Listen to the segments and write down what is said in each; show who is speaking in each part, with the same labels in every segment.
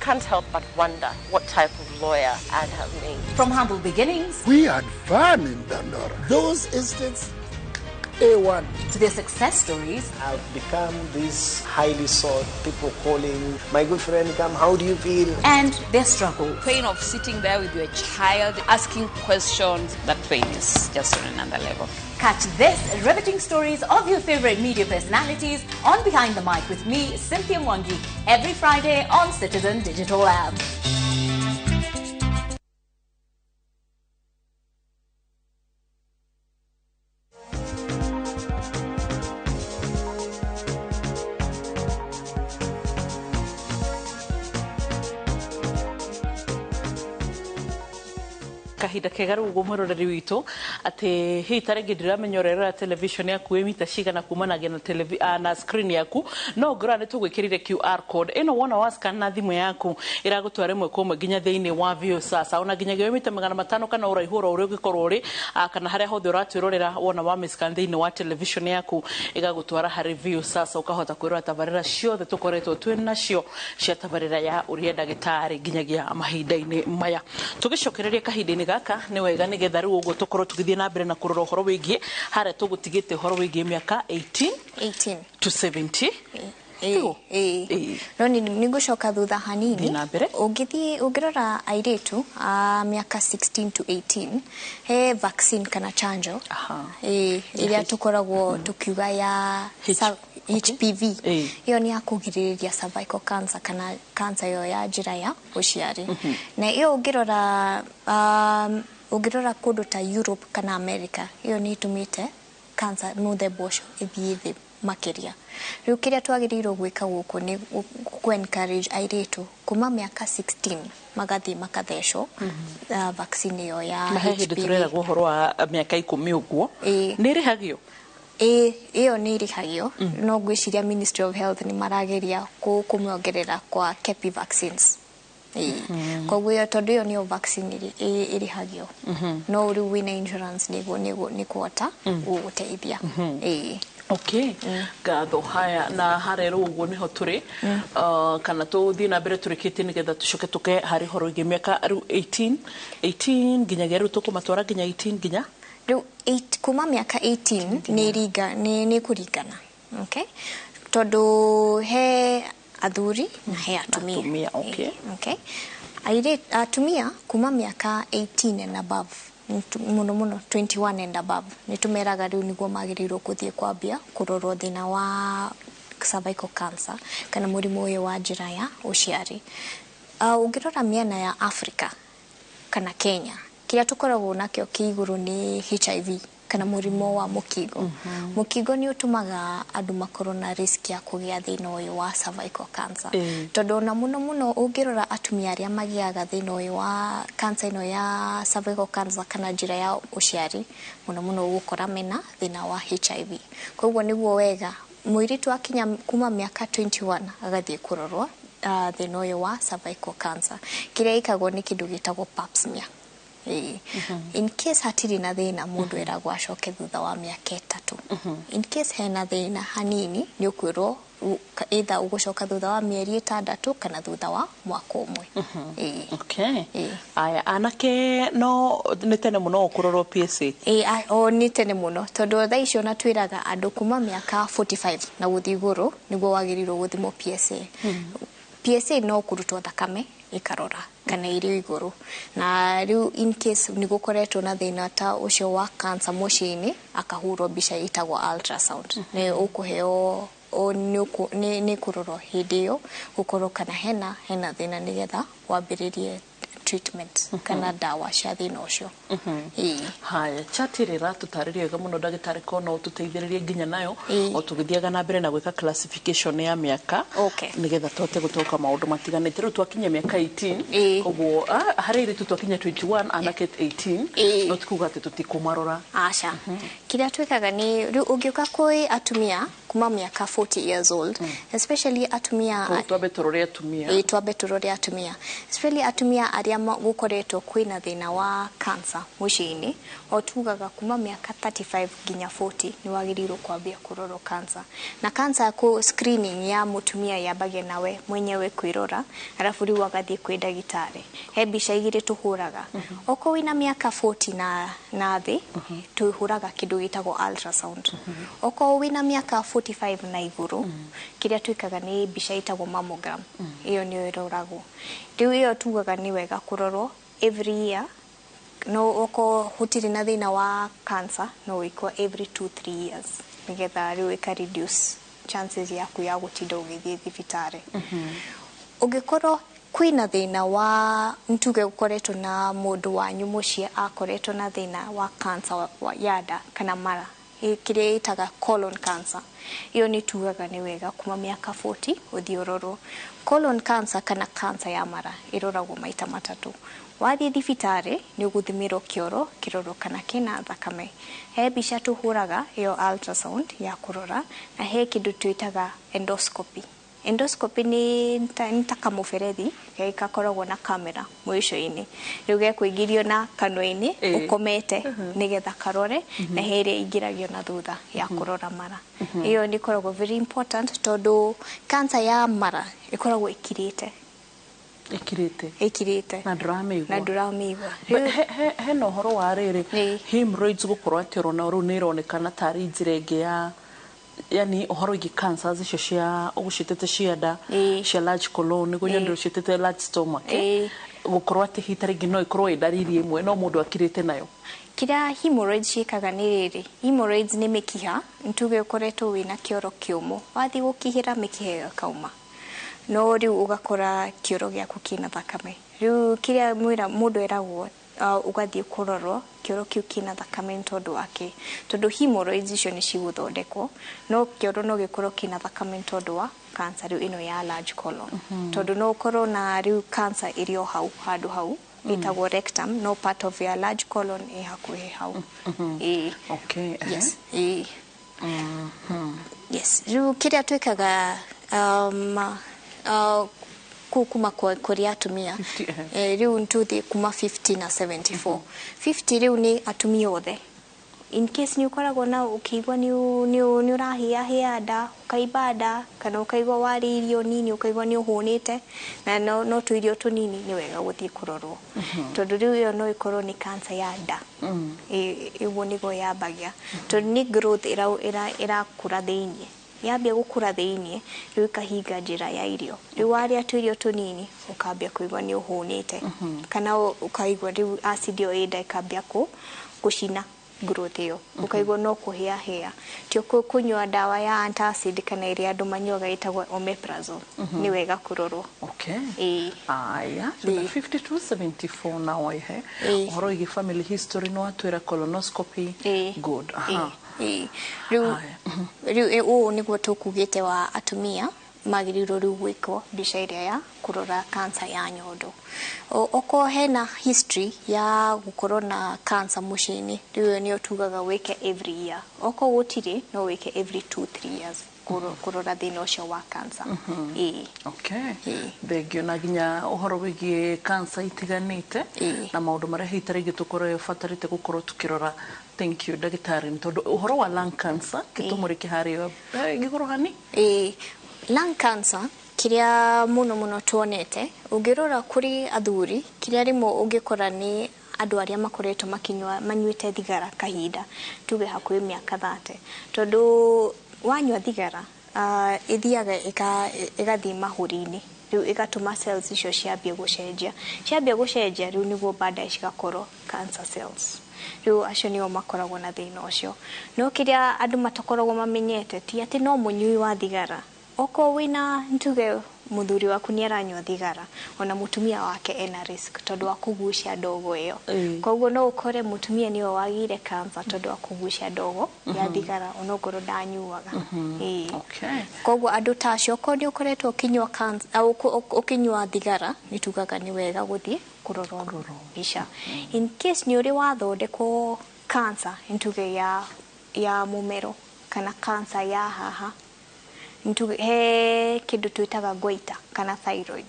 Speaker 1: can't help but wonder what type of lawyer I'd have made.
Speaker 2: From humble beginnings
Speaker 3: We had fun in Dandora. Those estates, A1.
Speaker 2: to their success stories,
Speaker 4: I've become this highly sought, people calling, my good friend, come, how do you feel?
Speaker 2: and their struggles.
Speaker 5: Pain of sitting there with your child, asking questions, that pain is just on another level.
Speaker 2: Catch this riveting stories of your favorite media personalities on Behind the Mic with me, Cynthia Mwangi, every Friday on Citizen Digital Lab.
Speaker 6: Kahinda kega rĩu ũguo, mwĩroreri witũ, atĩ hihi ta rĩngĩ ndiramenya ũrerora television yaku ĩ mita cigana kumanagia na, na screen yaku, no ũngĩrora nĩ tũgwĩkĩrire QR code ĩno. Wona wa scan na thimũ yaku, ĩragũtwara ĩmwe kwa ĩmwe nginya thĩinĩ wa Viusasa, ona nginyagia wĩ mita 500 kana ũraihu oro ũrĩa ũngĩkorwo ũrĩ, kana harĩa hothe ũratwĩrorera. Wona wa mĩscan thĩinĩ wa television yaku, ĩgagũtwara harĩ Viusasa, ũkahota kwĩrora tabarĩra ciothe tũkoretwo twĩ nacio cia tabarĩra ya ũrĩa ndagĩtarĩ nginyagia mahinda-inĩ maya. Tũgĩcokereria kahinda-inĩ gaka nĩ wega, nĩgetha rĩu ũguo tũkorwo tũgĩthiĩ na mbere na kũrora ũhoro wĩgiĩ harĩa tũgũtigĩte, ũhoro wĩgiĩ mĩaka 18
Speaker 7: 18
Speaker 6: to 70. Tiguo?
Speaker 7: Ĩĩ.
Speaker 6: Ĩĩ.
Speaker 7: No nĩ ngũcoka thutha hanini.
Speaker 6: Thiĩ na mbere.
Speaker 7: Ũngĩthiĩ ũngĩrora airĩtu a mĩaka 16 to 18, he vaccine kana chanjo ĩĩ ĩrĩa tũkoragwo tũkiuga ya HPV. Ĩyo nĩ ya kũgirĩrĩria cervical cancer kana cancer ĩyo ya njĩra ya ũciari. Na ĩyo ũngĩrora kũndũ ta Europe kana America, ĩyo nĩ ĩtũmĩte cancer mũthemba ũcio ĩthiĩ thĩ makĩria. Rĩu kĩrĩa twagĩrĩirwo gwĩka gũkũ nĩ kũ encourage airĩtu kuma mĩaka 16 magathiĩ makathecwo vaccine ĩyo ya
Speaker 6: Na he hĩndĩ
Speaker 7: HPV.
Speaker 6: tũreragwo ũhoro wa mĩaka 10 ũguo.
Speaker 7: Ĩĩ.
Speaker 6: Nĩ ĩrĩhagio?
Speaker 7: Ĩĩ, ĩyo nĩ ĩrĩhagio, no ngwĩciria Ministry of Health nĩ marageria kũmĩongerera kwa KEPI vaccines. Ĩĩ. Koguo ĩyo, tondũ ĩyo nĩyo vaccine ĩrĩhagio, no rĩu wĩna insurance nĩguo nĩ kũhota gũgũteithia. Ĩĩ.
Speaker 6: Okay, ngatho. Haya, na harĩa rĩu ũguo nĩho tũrĩ, kana tũthiĩ na mbere tũrĩkĩtie nĩgetha tũcoke tũke harĩ ũhoro wĩgiĩ mĩaka rĩu 18 18 nginyagia rĩu tũkũmatwara nginya 18 nginya
Speaker 7: Rĩu kuma mĩaka 18 nĩ ringa nĩ kũringana, okay, tondũ he athuri na he atumia.
Speaker 6: Atumia, okay.
Speaker 7: Okay. Atumia kuma mĩaka 18 and above, mũno mũno 21 and above, nĩ tũmeraga rĩu nĩguo magĩrĩirwo gũthiĩ kwambia kũrorwo thĩna wa cervical cancer kana mũrimũ ũyũ wa njĩra ya ũciari. Ũngĩrora mĩena ya Africa kana Kenya, kĩrĩa tũkoragwo nakĩo kĩ igũrũ nĩ HIV kana mũrimũ wa mũkingo. Mũkingo nĩ ũtũmaga andũ makorwo na risk ya kũgĩa thĩna ũyũ wa cervical cancer, tondũ ona mũno mũno ũngĩrora atumia arĩa magĩaga thĩna ũyũ wa cancer ĩno ya cervical cancer kana njĩra ya ũciari, mũno mũno ũgũkora mena thĩna wa HIV. Koguo nĩguo wega mũirĩtu akinya kuma mĩaka 21 agathiĩ kũrorwo thĩna ũyũ wa cervical cancer. Kĩrĩa ĩkagwo nĩ kĩndũ gĩtagwo pap smear. Ĩĩ. In case hatirĩ na thĩna, mũndũ eragwo acoke thutha wa mĩaka 3. In case hena thĩna hanini, nĩ ũkwĩrwo either ũgũcoka thutha wa mĩeri 6 kana thutha wa mwaka 1. Ĩĩ.
Speaker 6: Okay.
Speaker 7: Ĩĩ.
Speaker 6: Aya, anake no nĩ tene mũno kũrorwo PSA?
Speaker 7: Ĩĩ, o nĩ tene mũno, tondũ thaa icio ona twĩraga andũ kuma mĩaka 45 na gũthiĩ igũrũ nĩguo wagĩrĩirwo gũthimwo PSA. PSA no kũrutwo thakame ĩkarora kana ĩrĩ igũrũ, na rĩu in case nĩ gũkoretwo na thĩna ta ũcio wa cancer mũciĩ-inĩ, akahũrwo mbica ĩtagwo ultrasound. Nĩ ũkũheo nĩ kũrorwo hĩndĩ ĩyo gũkorwo kana hena thĩna, nĩgetha wambĩrĩrie treatment kana ndawa cia thĩna ũcio. Ĩĩ.
Speaker 6: Haya, chat ĩrĩa ĩratũtarĩria wega mũno, ndagĩtarĩ, ko no ũtũteithĩrĩrie nginya nayo
Speaker 7: Ĩĩ.
Speaker 6: o tũgĩthiaga na mbere na gwĩka classification ya mĩaka, nĩgetha tũhote gũtoka maũndũ matiganĩte. Rĩu twakinya mĩaka 18, koguo harĩ airĩtu twakinya 21, anake 18, no tikuga atĩ tũtikũmarora.
Speaker 7: Aca. Kĩrĩa twĩkaga nĩ rĩu ũngĩũka kwĩ atumia kuma mĩaka 40 years old, especially atumia.
Speaker 6: Twambe tũrore atumia.
Speaker 7: Ĩĩ, twambe tũrore atumia, especially atumia arĩa gũkoretwo kwĩna thĩna wa cancer mũciĩ-inĩ. O tugaga kuma mĩaka 35 nginya 40 nĩ wagĩrĩirwo kwambia kũrorwo cancer. Na cancer kũ screening ya mũtumia yambagia nawe mwenyewe kwĩrora, arabu rĩu agathiĩ kwĩ ndagĩtarĩ. He mbica igĩrĩ tũhũraga. Okorwo wĩna mĩaka 40 na thĩ, tũhũraga kĩndũ gĩtagwo ultrasound. Okorwo wĩna mĩaka 45 na igũrũ, kĩrĩa twĩkaga nĩ mbica ĩtagwo mammogram. Ĩyo nĩyo ĩroragwo. Rĩu ĩyo tugaga nĩ wega kũrorwo every year, no okorwo gũtirĩ na thĩna wa cancer, no wĩkwo every 2-3 years, nĩgetha rĩu ĩka reduce chances yaku ya gũtinda ũgĩthiĩ thibitarĩ. Ũngĩkorwo kwĩna thĩna wa, ntuge ũkoretwo na mũndũ wanyu mũciĩ akoretwo na thĩna wa cancer ya nda kana mara, kĩrĩa ĩtaga colon cancer, ĩyo nĩ tugaga nĩ wega kuma mĩaka 40 ũthiĩ ũrorwo. Colon cancer kana cancer ya mara ĩroragwo maita matatũ. Wathiĩ thibitarĩ nĩ ũgũthimĩrwo kĩoro kĩrorwo kana kĩna thakame. He mbica tũhũraga, ĩyo ultrasound ya kũrora, na he kĩndũ twĩtaga endoscopy. Endoscopy nĩ ta kamũberethi gakoragwo na kamera mũico-inĩ, rĩu gekũingĩrio na kanua-inĩ ũkomete nĩgetha karore, na he ĩrĩa ĩingĩragio na thutha ya kũrora mara. Ĩyo nĩ ĩkoragwo very important tondũ cancer ya mara ĩkoragwo ĩkirĩte.
Speaker 6: Ĩkirĩte.
Speaker 7: Ĩkirĩte.
Speaker 6: Na ndũramĩigua.
Speaker 7: Na ndũramĩigua.
Speaker 6: But hena ũhoro wa rĩrĩ, hemorrhoids, gũkorwo atĩ orona rĩu nĩ ĩronekana tarĩ njĩra ĩngĩ ya, yani ũhoro wĩgiĩ cancers icio cia ũgũciĩtĩte cia nda, cia large colon, nĩguo nyonire ũciĩtĩte large stomach, gũkorwo atĩ hihi ta rĩngĩ no ĩkorwo ĩ ndariri ĩmwe no mũndũ akirĩte nayo.
Speaker 7: Kĩrĩa hemorrhoids ciĩkaga nĩ rĩrĩ, hemorrhoids nĩ mĩkiha. Ntuge ũkoretwo wĩna kĩoro kĩũmũ, wathiĩ gũkihĩra mĩkiha ĩyo ĩkauma, no rĩu ũgakora kĩoro gĩaku kĩna thakame. Rĩu kĩrĩa mwĩra mũndũ eragwo, ũgathiĩ kũrorwo kĩoro kĩu kĩna thakame nĩ tondũ wa kĩ, tondũ hemorrhoids icio nĩ cigũthondekwo, no kĩoro no gĩkorwo kĩna thakame nĩ tondũ wa cancer rĩu ĩno ya large colon, tondũ no ũkorwo na rĩu cancer ĩrĩ o hau handũ hau ĩtagwo rectum, no part of your large colon ĩ hakuhĩ hau. Ĩĩ. Yes, ĩĩ. Yes, rĩu kĩrĩa twĩkaga kũu kuma kũrĩ atumia,
Speaker 6: 50,
Speaker 7: rĩu nĩtũthiĩ kuma 50 na 74. 50 rĩu nĩ atumia othe. In case nĩ ũkoragwo na ũkĩigua nĩ ũrahĩahĩa nda, ũkaimba nda, kana ũkaigua warĩa irio nini ũkaigua nĩ ũhũnĩte na no tũirio tũnini, nĩ wega gũthiĩ kũrorwo, tondũ rĩu ĩyo no ĩkorwo nĩ cancer ya nda. Ũguo nĩguo yambagia, tondũ nĩ growth ĩrakũra thĩiniĩ. Yambia gũkũra thĩiniĩ, rĩu ĩkahinga njĩra ya irio. Rĩu warĩa tũirio tũnini ũkambia kũigua nĩ ũhũnĩte, kana ũkaigua rĩu acid ĩyo ĩ nda ĩkambia gũcina growth ĩyo, ũkaigua no kũhĩahĩa. Tio kũnyua ndawa ya antacid kana ĩrĩa andũ manyuaga ĩtagwo omeprazole, nĩ wega kũrorwo. Ĩĩ.
Speaker 6: Aya, 5274 nao ehe. Ũhoro wĩgiĩ family history no atwĩra colonoscopy. Good. Aha.
Speaker 7: Ĩĩ. Rĩu
Speaker 6: Haya.
Speaker 7: rĩu ũũ nĩguo tũkugĩte wa atumia magĩrĩirwo rĩu gwĩkwo mbica ĩrĩa ya kũrora cancer ya nyondo. Okorwo hena history ya gũkorwo na cancer mũciĩ-inĩ, rĩu ĩyo nĩyo tugaga wĩke every year. Okorwo gũtirĩ, no wĩke every 2-3 years kũrora thĩna ũcio wa cancer. Ĩĩ.
Speaker 6: Thengio na nginya ũhoro wĩgiĩ cancer itiganĩte na maũndũ marĩa hihi ta rĩngĩ tũkorwo batarĩte gũkorwo tukĩrora. Thank you, ndagĩtarĩ, nĩ tondũ ũhoro wa lung cancer gĩtũmũrĩke harĩa gĩkorwo hani.
Speaker 7: Ĩĩ, lung cancer kĩrĩa mũno mũno tuonete ũngĩrora kũrĩ athuri, kĩrĩa rĩmwe ũngĩkora nĩ andũ arĩa makoretwo makinyua manyuĩte thigara kahinda, tuge hakuhĩ mĩaka 30, tondũ wanyua thigara, ĩthiaga ĩgathiĩ mahũri-inĩ, rĩu ĩgatũma cells icio ciambie gũcenjia. Ciambia gũcenjia, rĩu nĩguo baadaye cigakorwo cancer cells. Rĩu acio nĩo makoragwo na thĩna ũcio. No kĩrĩa andũ matakoragwo mamenyete ti atĩ no mũnyui wa thigara. Okorwo wĩna, ntuge mũthuri waku nĩ aranyua thigara, ona mũtumia wake ena risk tondũ wa kũgucia ndogo ĩyo. Koguo no ũkore mũtumia nĩwe wagĩire cancer tondũ wa kũgucia ndogo ya thigara, onokorwo ndanyuaga. Ĩĩ. Koguo andũ ta acio, okorwo nĩ ũkoretwo ũkĩnyua cancer, ũkĩnyua thigara, nĩ tugaga nĩ wega gũthiĩ kũrorwo mbica. In case nĩ ũrĩ wathondekwo cancer, ntuge ya ya mũmero kana cancer ya haha. He kĩndũ twĩtaga goiter kana thyroid,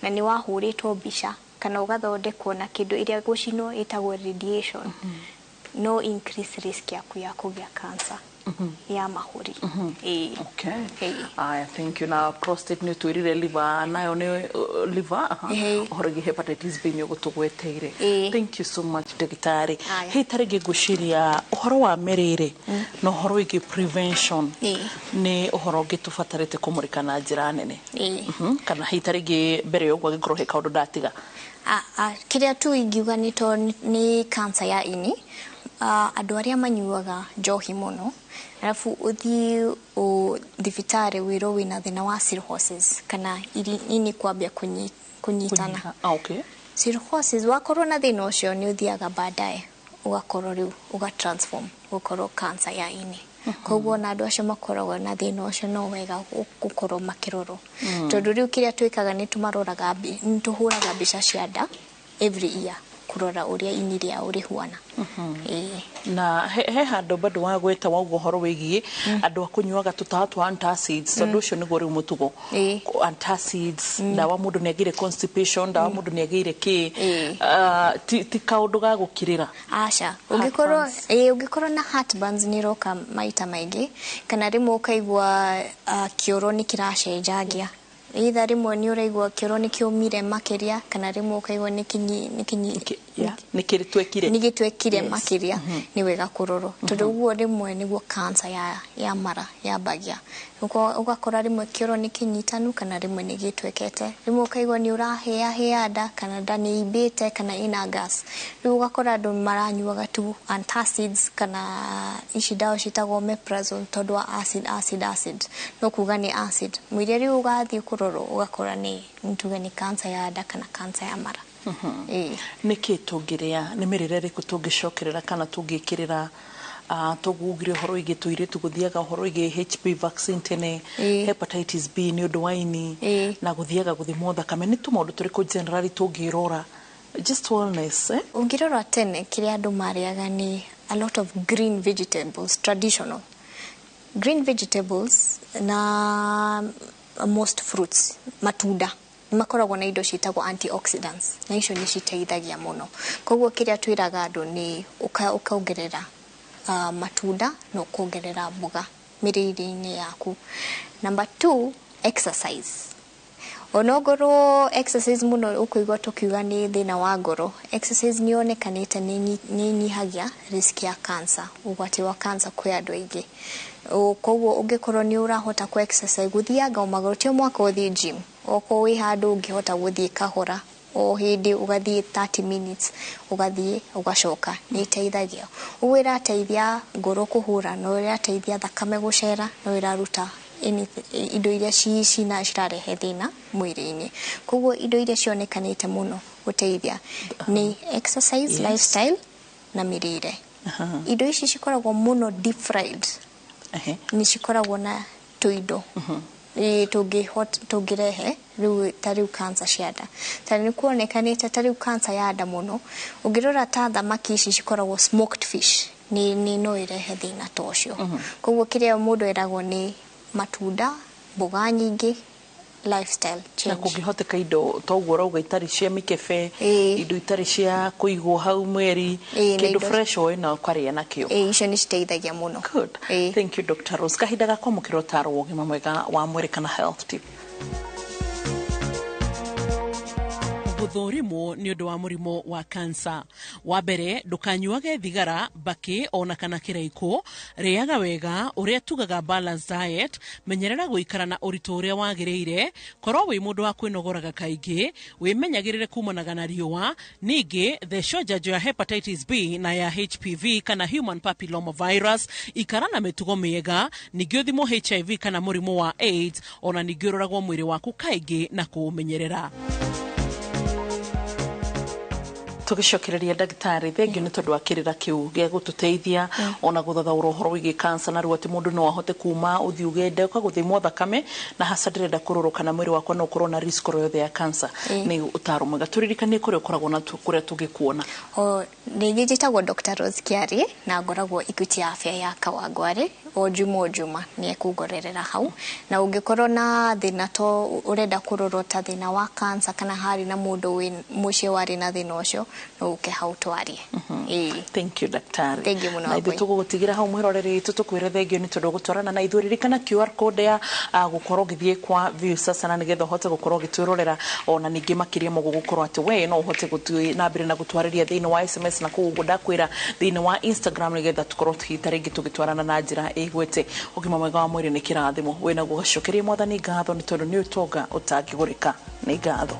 Speaker 7: na nĩ wahũrĩtwo mbica kana ũgathondekwo na kĩndũ ĩrĩa gũcinwo ĩtagwo radiation, no increase risk yaku ya kũgĩa cancer ya mahũri. Ĩĩ.
Speaker 6: Okay.
Speaker 7: Ĩĩ.
Speaker 6: Aya, thank you. Na prostate nĩ twĩrire, liver nayo nĩ liver, aha.
Speaker 7: Ĩĩ.
Speaker 6: Ũhoro wĩgiĩ hepatitis B nĩ ũgũtũgweteire.
Speaker 7: Ĩĩ.
Speaker 6: Thank you so much, ndagĩtarĩ.
Speaker 7: Aya.
Speaker 6: Hĩ, ta rĩngĩ ngwĩciria ũhoro wa mĩrĩre na ũhoro wĩgiĩ prevention
Speaker 7: Ĩĩ.
Speaker 6: nĩ ũhoro ũngĩ tũbatarĩte kũmũrĩka na njĩra nene.
Speaker 7: Ĩĩ.
Speaker 6: Kana hihi ta rĩngĩ mbere ya ũguo angĩkorwo he kaũndũ ndatiga.
Speaker 7: Kĩrĩa tu ingiuga nĩ to nĩ cancer ya ini, andũ arĩa manyuaga njohi mũno, arabu ũthiĩ thibitarĩ wĩrwo wĩna thĩna wa cirrhosis kana ini kwambia kũnyitana.
Speaker 6: Ah, okay.
Speaker 7: Cirrhosis, wakorwo na thĩna ũcio, nĩ ũthiaga baadaye ũgakorwo rĩu ũga transform gũkorwo cancer ya ini. Koguo ona andũ acio makoragwo na thĩna ũcio, no wega gũkorwo makĩrorwo, tondũ rĩu kĩrĩa twĩkaga nĩ tũmaroraga, nĩ tũhũraga mbica cia nda every year kũrora ũrĩa ini rĩao rĩhuana. Ĩĩ.
Speaker 6: Na he handũ bado wagweta wauga ũhoro wĩgiĩ andũ a kũnyuaga tũtawa twa antacids, tondũ ũcio nĩguo rĩu mũtugo. Antacids, ndawa mũndũ nĩ agĩire constipation, ndawa mũndũ nĩ agĩire kĩ. Ah, ti kaũndũ ga gũkirĩra.
Speaker 7: Aca, ũngĩkorwo
Speaker 6: Heartburns.
Speaker 7: Ĩĩ, ũngĩkorwo na heartburns nĩ iroka maita maingĩ, kana rĩmwe ũkaigua kĩoro nĩ kĩracenjangia, either rĩmwe nĩ ũraigua kĩoro nĩ kĩũmire makĩria, kana rĩmwe ũkaigua nĩ kĩnyi nĩ kĩnyi
Speaker 6: Yeah, nĩ kĩrĩ twekire.
Speaker 7: Nĩ gĩtwekire makĩria, nĩ wega kũrorwo, tondũ ũguo rĩmwe nĩguo cancer ya mara yambagia. Ũgakora rĩmwe kĩoro nĩ kĩnyitanu, kana rĩmwe nĩ gĩtwekete, rĩmwe ũkaigua nĩ ũrahĩahĩa nda, kana nda nĩ imbĩte, kana ĩna gas. Rĩu ũgakora andũ maranyuaga tu antacids kana ici ndawa ciĩtagwo omeprazole tondũ wa acid, acid, acid, no kuga nĩ acid mwĩrĩ. Rĩu ũgathiĩ kũrorwo, ũgakora nĩ tuge nĩ cancer ya nda kana cancer ya mara. Ĩĩ.
Speaker 6: Nĩ kĩ tũngĩrĩa, nĩ mĩrĩre ĩrĩkũ tũngĩcokerera kana tũngĩkĩrĩra? Tũgugire ũhoro wĩgiĩ tũirĩtu gũthiaga ũhoro wĩgiĩ HPV vaccine tene, hepatitis B nĩ ũndũ wa ini, na gũthiaga gũthimwo thakame. Nĩ tũmaũndũ tũrĩkũ generally tũngĩrora, just wellness, eh?
Speaker 7: Ũngĩrora tene, kĩrĩa andũ marĩaga nĩ a lot of green vegetables, traditional green vegetables na most fruits, matunda nĩ makoragwo na indo ciĩtagwo antioxidants, na icio nĩ citeithagia mũno. Koguo kĩrĩa twĩraga andũ nĩ ũkongerera matunda na ũkongerera mboga mĩrĩire-inĩ yaku. Number two, exercise. Onongorwo exercise mũno ũkũigua tũkiuga nĩ thĩna wa ngoro, exercise nĩ yonekanĩte nĩ ĩnyihagia risk ya cancer, ũgwati wa cancer kwĩ andũ aingĩ. Koguo ũngĩkorwo nĩ ũrahota kũ exercise, gũthianga o magũrũ, ti o mwaka ũthiĩ gym, okorwo wĩ handũ ũngĩhota gũthiĩ kahora, o hĩndĩ ũgathiĩ 30 minutes, ũgathiĩ ũgacoka, nĩ ĩteithagia. Ũguo ĩrateithia ngoro kũhũra, no ĩrateithia thakame gũcera, no ĩraruta indo iria cina cirarehe thĩna mwĩrĩ-inĩ. Koguo indo iria cionekanĩte mũno gũteithia nĩ exercise, lifestyle na mĩrĩre. Indo ici cikoragwo mũno deep fried nĩ cikoragwo na tũindo tũngĩrehe rĩu ta rĩu cancer cia nda. Ta nĩ kuonekanĩte ta rĩu cancer ya nda mũno, ũngĩrora ta thamaki ici cikoragwo smoked fish, nĩ no ĩrehe thĩna ta ũcio. Koguo kĩrĩa mũndũ eragwo nĩ matunda, mboga nyingĩ, lifestyle
Speaker 6: Na
Speaker 7: change.
Speaker 6: Kũngĩhoteka indo toguo ũrauga itarĩ cia mĩkebe, indo itarĩ cia kũigwo hau mweri,
Speaker 7: Ĩĩ, na
Speaker 6: kĩndũ
Speaker 7: indo
Speaker 6: fresh oĩ na ũkarĩa nakĩo.
Speaker 7: Ĩĩ, icio nĩ citeithagia mũno.
Speaker 6: Good.
Speaker 7: Ĩĩ.
Speaker 6: Thank you, Dr. Rose. Kahinda ga kwamũkĩra ũtaro wa ũgima mwega wa mwĩrĩ kana health tip. Gũthũrimwo nĩ ũndũ wa mũrimũ wa kansa. Wa mbere, ndũkanyuage thigara, mbakĩ ona kana kĩraikũ. Rĩaga wega, ũrĩa tugaga balanced diet. Menyerera gũikara na ũritũ ũrĩa wagĩrĩire. Korwo wĩ mũndũ wa kwĩnogoraga kaingĩ. Wĩmenyagĩrĩre kumanaga na riũa. Ningĩ thecwo njanjo ya hepatitis B na ya HPV kana human papilloma virus. Ikara na mĩtugo mĩega. Ningĩ ũthimwo HIV kana mũrimũ wa AIDS. Ona ningĩ ũroragwo mwĩrĩ waku kaingĩ na kũũmenyerera. Tũgĩcokereria ndagĩtarĩ, thengio nĩ tondũ wa kĩrĩra kĩu gĩa gũtũteithia ona gũthathaũra ũhoro wĩgiĩ cancer, na rĩu atĩ mũndũ no ahote kuma ũthiĩ ũgende ũkagũthimwo thakame na haca ndĩrenda kũrorwo kana mwĩrĩ wakwa no ũkorwo na risk oro yothe ya cancer. Nĩ ũtaro mwega. Tũririkanie kũrĩa ũkoragwo na kũrĩa tũngĩkuona.
Speaker 7: O rĩngĩ njĩtagwo Dr. Rose Kiari na ngoragwo Equity ya Afya ya Kawangware o juma o juma nĩ ekũngorerera hau. Na ũngĩkorwo na thĩna to ũrenda kũrorwo ta thĩna wa cancer kana harĩ na mũndũ wĩ mũciĩ warĩ na thĩna ũcio, no ũke hau twarie. Ĩĩ.
Speaker 6: Thank you, daktari.
Speaker 7: Thank you mũno,
Speaker 6: Na ithuĩ
Speaker 7: Wangũi.
Speaker 6: Tũgũgũtigĩra hau, mwĩroreri witũ, tũkwĩre thengio nĩ tondũ gũtwarana na ithuĩ. Ririkana QR code ya gũkorwo ũgĩthiĩ kwa Viusasa na nĩgetha ũhote gũkorwo ũgĩtwĩrorera ona ningĩ makĩria mũguo gũkorwo atĩ we no ũhote gũthiĩ na mbere na gũtwarĩria thĩinĩ wa SMS na kũu ũguo ndakwĩra thĩinĩ wa Instagram, nĩgetha tũkorwo ta rĩngĩ tũgĩtwarana na njĩra ĩgwete. Ũgima mwega wa mwĩrĩ nĩ kĩrathimo wĩnaguo, gacokerie Mwathani ngatho nĩ tondũ nĩ ũtonga ũtangĩgũrĩka. Nĩ ngatho.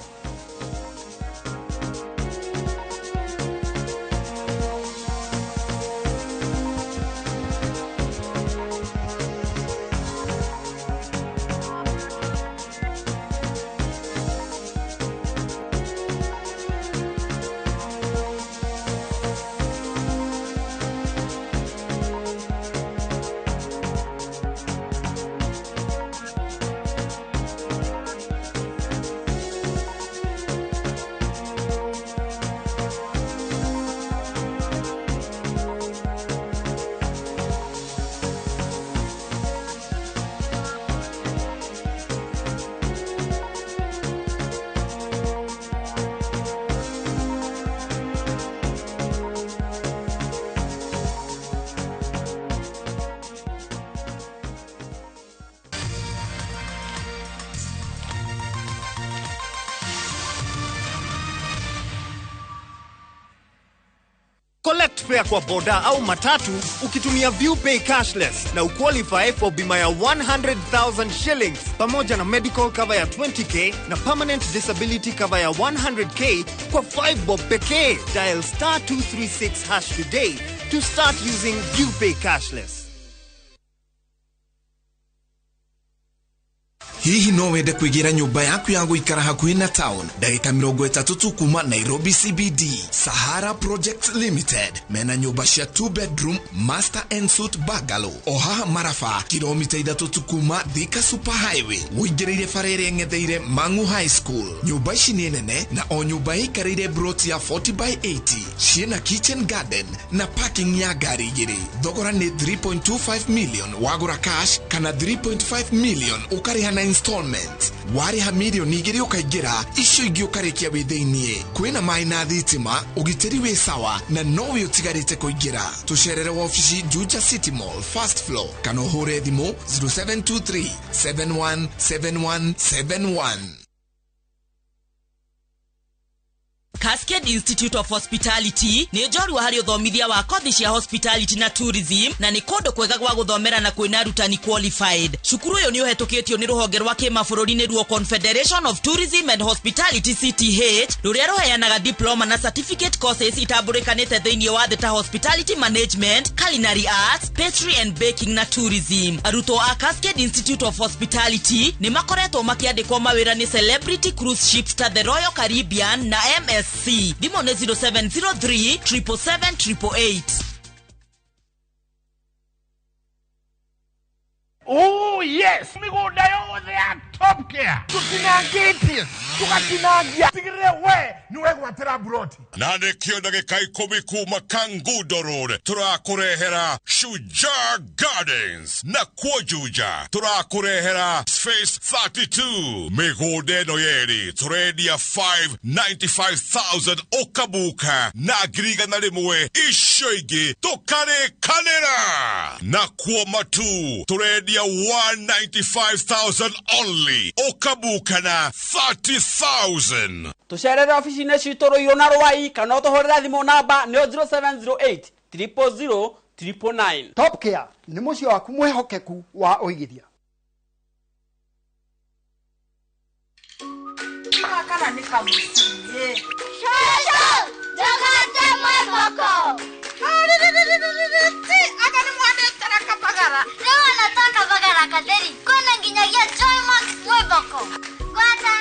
Speaker 8: Collect fare kwa boda au matatu ukitumia ViewPay cashless na uqualify for bima ya 100,000 shillings pamoja na medical cover ya 20K na permanent disability cover ya 100K kwa 5 bob pekee. Dial *236# today to start using ViewPay cashless.
Speaker 9: Hihi no wende kwĩgĩra nyũmba yaku ya gũikara hakuhĩ na town, ndagĩka 30 tu kuma Nairobi CBD? Sahara Project Limited mena nyũmba cia 2 bedroom master and suite bungalow o haha Maraba, kilomita 3 tu kuma Thika Super Highway, ũingĩrĩire bara ĩrĩa ĩng'etheire Mangu High School. Nyũmba ici nĩ nene na o nyũmba ĩikarĩire broti ya 40 by 80, ciĩna kitchen garden na parking ya ngari igĩrĩ. Thogora nĩ 3.25 million wagũra cash kana 3.5 million ũkarĩha na installment. Warĩha mirioni 2 ũkaingĩra, icio ingĩ ũkarĩkia wĩ thĩiniĩ. Kwĩna maĩ na thitima, ũgitĩri wĩ sawa na no wĩ ũtigarĩte kũingĩra. Tũcerere wabici Juja City Mall, first floor, kana ũhũre thimũ 0723 717171.
Speaker 10: Cascade Institute of Hospitality nĩ njorua harĩ ũthomithia wa kothi cia hospitality na tourism, na nĩ kũndũ kwega gwa gũthomera na kwĩna arutani qualified. Cukuru ũyũ nĩ ũhetũkĩtio nĩ rũhonge rwa kĩmabũrũri, nĩruo Confederation of Tourism and Hospitality, CTH, rũrĩa rũheanaga diploma na certificate courses itambũrĩkanĩte thĩinĩ wa thĩ ta hospitality management, culinary arts, pastry and baking na tourism. Arutwo a Cascade Institute of Hospitality nĩ makoretwo makĩandĩkwo mawĩra nĩ celebrity cruise ships ta the Royal Caribbean na MSC. Thimũ nĩ 0703 777 888.
Speaker 11: Oh yes, mĩgũnda yothe ya Top Care tũtinangĩtie, tũgatinangia, tigĩrĩre we nĩ wegwatĩra buroti.
Speaker 12: Na nĩkĩo ndagĩka 10 kuma Kangundo Road tũrakũrehera Shujaa Gardens, na kuo Juja tũrakũrehera Space 32. Mĩgũnda ĩno yerĩ tũrendia 595,000 ũkabuka na 100,000, icio ingĩ tũkarĩkanĩra. Na kuo Matu tũrendia 195,000 only, ũkabuka na 30,000.
Speaker 13: Tũcerere obici-inĩ citũ Rũirũ na Rwai, kana ũtũhũrĩre thimũ namba nĩyo 0708 000 999.
Speaker 14: Top Care nĩ mũciĩ waku mwĩhokeku wa ũigithia.
Speaker 15: Kana nĩ kamũciĩ.
Speaker 16: Shosho, ndũgate mwĩboko.
Speaker 15: Anga nĩ mwanetera kabagara.
Speaker 16: Rĩu ona to kabagara katheri, kwĩna nginyagia Joy Max mwĩboko. Gwata,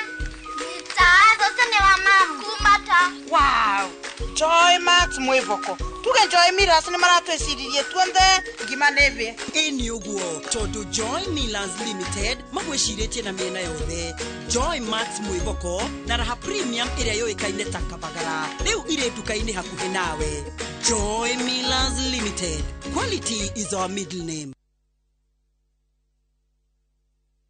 Speaker 16: nita, cũcũ nĩ wa mamu. Kumata.
Speaker 15: Wow. Joy Max Mwĩvoko. Tuge Joy Millers nĩ maratwĩciririe tuonthe ngima nĩ thĩ.
Speaker 10: Ĩ nĩ ũguo tondũ Joy Millers Limited magwĩcirĩtie na mĩena yothe. Joy Max Mwĩvoko na Raha Premium ĩrĩa yũĩkaine ta Kabagara rĩu irĩ nduka-inĩ hakuhĩ nawe. Joy Millers Limited, quality is our middle name.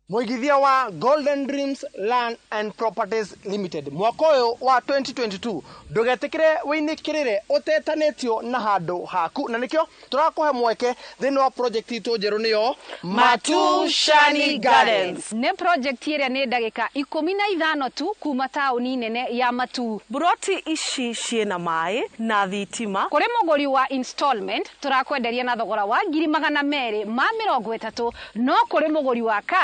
Speaker 17: Mũigithia wa Golden Dreams Land and Properties Limited, mwaka ũyũ wa 2022 ndũgetĩkĩre wĩinĩkĩrĩre ũtetanĩtio na handũ haku, na nĩkĩo tũrakũhe mweke thĩinĩ wa project itũ njerũ, nĩyo Matushani Gardens.
Speaker 18: Nĩ project ĩrĩa nĩ ndagĩka 15 tu kuma taũni nene ya Matu.
Speaker 19: Buroti ici ciĩna maĩ na thitima.
Speaker 18: Kũrĩ mũgũri wa installment tũrakwenderia na thogora wa 230,000, no kũrĩ mũgũri wa cash